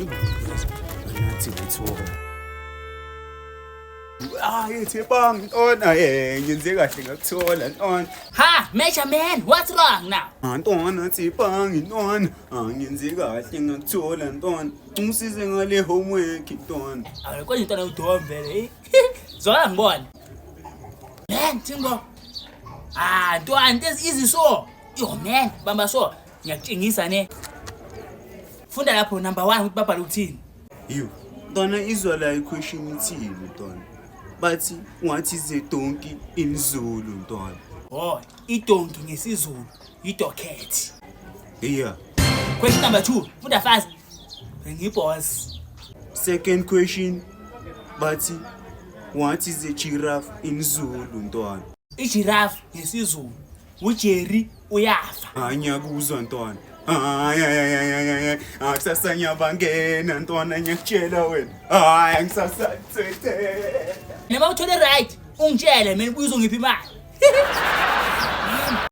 Nathi ngithola. Ah, yethi bang ntona eh ngenze kahle ngakuthola ntona. Ha, Major Man, what's wrong now? Ah ntona Tshepang ntona. Ah ngenze kahle ngakuthola ntona. Ungisize ngale homework ntona. Awule konje ntwana udomi vele. Eh? Zwakala ngibone. Man, Tingo. Ah, ntwana, into easy so. Yo man, bamba so. Ngiyakutshengisa ne. Funda lapho number 1 ukuthi babhala ukuthini. Yo, ntwana izwa la i-question ithini ntwana. Bathi what is a donkey in Zulu ntwana. Oh, idonki ngesiZulu, idocket. Yeah. Question number 2, funda fast. Ngiboss. Second question bathi what is a giraffe in Zulu ntwana. Igiraffe ngesiZulu, uJerry uyafa. Hayi ngiyakuzwa ntwana. Hayi hayi hayi hayi hayi. Ah kusasa ngiyabangena ntwana ngiyakutshela wena. Hayi angisasa tsete. Noma uthole right, ungitshele mina ubuye uzongipha imali.